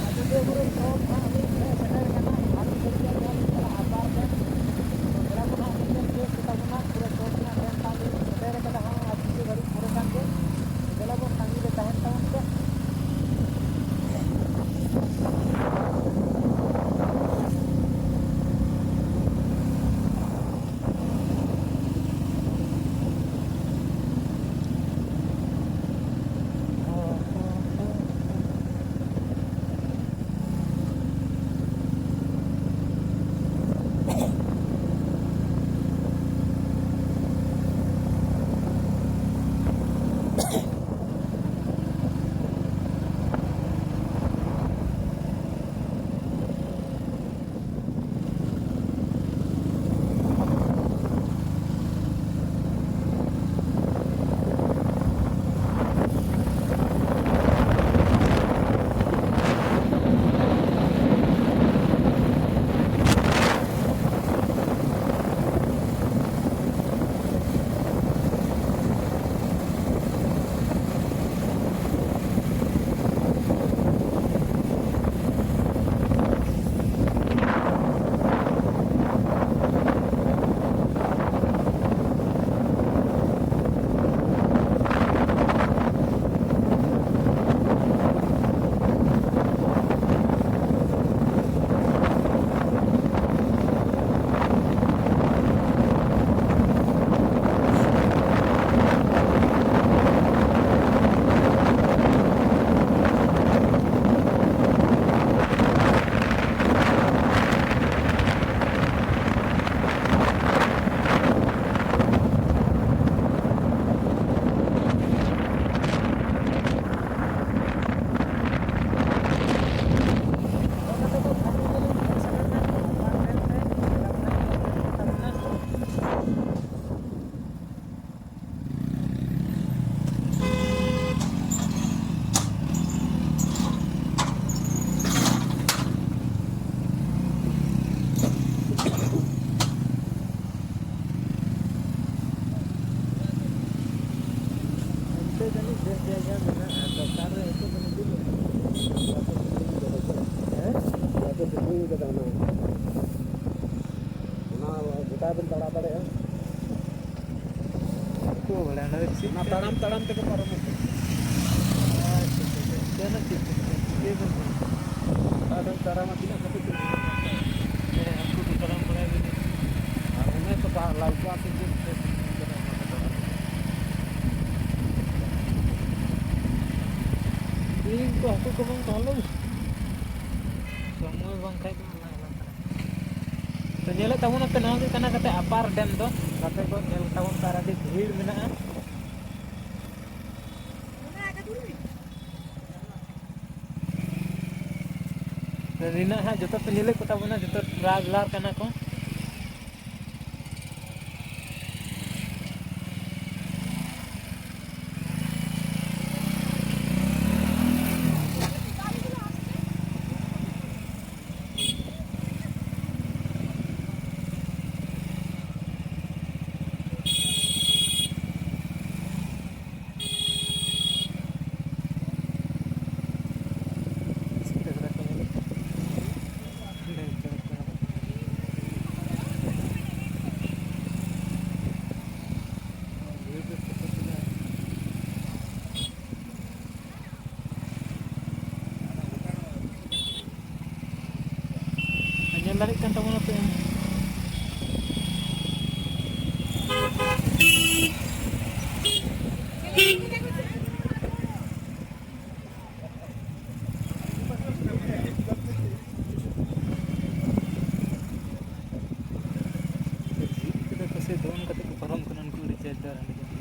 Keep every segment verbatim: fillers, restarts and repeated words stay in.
ᱟᱡᱚᱫᱤᱭᱟᱹ ᱵᱩᱨᱩ ᱪᱚᱴ ᱦᱟᱸᱜ ᱟᱹᱞᱤᱧ ᱞᱮ ᱥᱮᱴᱮᱨ ᱠᱟᱱᱟ᱾ ᱵᱷᱟᱜᱮ ᱵᱩᱡᱷᱟᱹᱜᱼᱟ, ᱧᱮᱞ ᱪᱟᱞᱟᱜ ᱟᱵᱟᱨ ᱜᱮ᱾ ᱛᱚ ᱫᱮᱞᱟ ᱵᱚᱱ ᱦᱟᱸᱜ ᱧᱮᱞ ᱛᱤᱭᱳᱜ ᱠᱮᱫᱟ ᱵᱚᱱ ᱦᱟᱸᱜ ᱯᱩᱨᱟᱹ ᱪᱚᱴ ᱨᱮᱱᱟᱜ ᱰᱮᱢ ᱦᱟᱸᱜ ᱞᱤᱧ ᱥᱮᱴᱮᱨ ᱠᱟᱫᱟ ᱦᱟᱸᱜ, ᱟᱨ ᱠᱤᱪᱷᱩ ᱜᱷᱟᱹᱲᱤᱡ ᱯᱚᱨᱮ ᱠᱷᱟᱱ ᱜᱮ᱾ ᱫᱮᱞᱟ ᱵᱚᱱ ᱛᱟᱺᱜᱤ ᱨᱮ ᱛᱟᱦᱮᱱ ᱛᱟᱵᱚᱱ ᱯᱮ᱾ ᱚᱱᱟ ᱛᱟᱲᱟᱢ ᱛᱟᱲᱟᱢ ᱛᱮᱠᱚ ᱯᱟᱨᱚᱢᱚᱜ ᱠᱟᱱᱟ᱾ ᱟᱪᱪᱷᱟ, ᱟᱪᱪᱷᱟ, ᱟᱪᱪᱷᱟ᱾ ᱤᱱᱠᱟᱹ ᱱᱟᱜ ᱪᱮᱫ ᱠᱚ ᱪᱤᱠᱟᱹᱭᱟ? ᱟᱫᱚᱢ ᱛᱟᱲᱟᱢᱟ ᱛᱤᱱᱟᱹᱜ ᱠᱟᱛᱮ ᱠᱚ ᱦᱮᱸ, ᱩᱱᱠᱩ ᱠᱚ ᱛᱟᱲᱟᱢ ᱵᱟᱲᱟᱭ ᱞᱟᱹᱜᱤᱫ᱾ ᱟᱨ ᱚᱱᱮ ᱛᱚ ᱫᱟᱜ ᱞᱟᱞ ᱠᱚᱜᱼᱟ ᱥᱮ ᱪᱮᱫ ᱛᱮ? ᱵᱤᱧ ᱠᱚ ᱦᱟᱹᱠᱩ ᱠᱚ ᱵᱟᱝ ᱛᱟᱦᱚᱞᱮ ᱥᱚᱢᱚᱭ ᱵᱟᱝ ᱠᱷᱟᱡ ᱫᱚ ᱚᱱᱟ ᱮᱞᱟᱠᱟ ᱨᱮ᱾ ᱛᱚ ᱧᱮᱞᱮᱫ ᱛᱟᱵᱚᱱᱟᱯᱮ, ᱱᱚᱣᱟ ᱜᱮ ᱠᱟᱱᱟ ᱠᱟᱛᱮ ᱟᱯᱟᱨ ᱰᱮᱢ ᱫᱚ᱾ ᱜᱟᱛᱮ ᱠᱚ ᱧᱮᱞ ᱛᱟᱵᱚᱱ ᱯᱮ, ᱟᱨ ᱟᱹᱰᱤ ᱵᱷᱤᱲ ᱢᱮᱱᱟᱜᱼᱟ᱾ ᱱᱤᱱᱟᱹᱜ ᱦᱟᱸᱜ ᱡᱚᱛᱚ ᱯᱮ ᱧᱮᱞᱮᱫ ᱠᱚ ᱛᱟᱵᱚᱱᱟ, ᱡᱚᱛᱚ ᱴᱨᱟᱵᱷᱮᱞᱟᱨ ᱠᱟᱱᱟ ᱠᱚ᱾ ᱧᱮᱞ ᱫᱟᱲᱮᱭᱟᱜ ᱠᱟᱱ ᱛᱟᱵᱚᱱᱟ ᱯᱮ᱾ ᱡᱤᱯ ᱠᱚᱫᱚ ᱯᱟᱥᱮᱡ ᱫᱚᱱ ᱠᱟᱛᱮ ᱠᱚ ᱯᱟᱨᱚᱢ ᱠᱟᱱᱟ ᱩᱱᱠᱩ ᱨᱤᱪᱟᱨᱡᱽ ᱫᱚ ᱟᱨ ᱦᱟᱸᱰᱮ ᱠᱟᱛᱮ᱾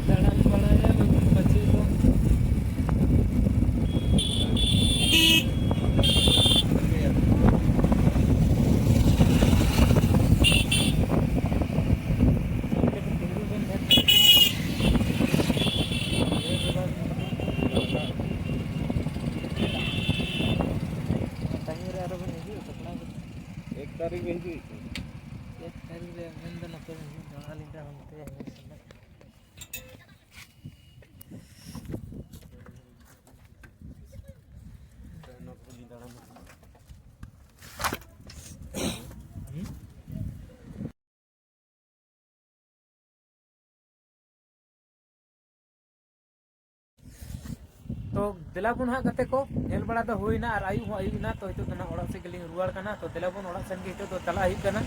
ᱫᱟᱬᱟᱱ ᱵᱟᱲᱟᱭᱟ ᱵᱟᱹᱵᱩ ᱯᱟᱪᱮ ᱫᱚ᱾ ᱴᱟᱭᱤᱢ ᱨᱮ ᱟᱨᱚ ᱵᱮᱱ ᱦᱤᱡᱩᱜᱼᱟ, ᱥᱟᱯᱲᱟᱣ ᱠᱟᱛᱮ᱾ ᱮᱠ ᱛᱟᱹᱨᱤᱠᱷ ᱨᱮ ᱦᱤᱡᱩᱜ ᱦᱩᱭᱩᱜ ᱛᱟᱢᱟ᱾ ᱮᱠ ᱛᱟᱹᱨᱤᱠᱷ ᱨᱮ ᱛᱚ ᱫᱮᱞᱟ ᱵᱚᱱ ᱦᱟᱸᱜ ᱜᱟᱛᱮ ᱠᱚ, ᱧᱮᱞ ᱵᱟᱲᱟ ᱫᱚ ᱦᱩᱭᱱᱟ ᱟᱨ ᱟᱹᱭᱩᱵ ᱦᱚᱸ ᱟᱹᱭᱩᱵ ᱮᱱᱟ, ᱛᱚ ᱱᱤᱛᱚᱜ ᱫᱚ ᱱᱟᱜ ᱚᱲᱟᱜ ᱥᱮᱫ ᱜᱮᱞᱤᱧ ᱨᱩᱣᱟᱹᱲ ᱠᱟᱱᱟ᱾ ᱛᱚ ᱫᱮᱞᱟ ᱵᱚᱱ ᱚᱲᱟᱜ ᱥᱮᱱ ᱜᱮ ᱱᱤᱛᱚᱜ ᱫᱚ ᱪᱟᱞᱟᱜ ᱦᱩᱭᱩᱜ ᱠᱟᱱᱟ᱾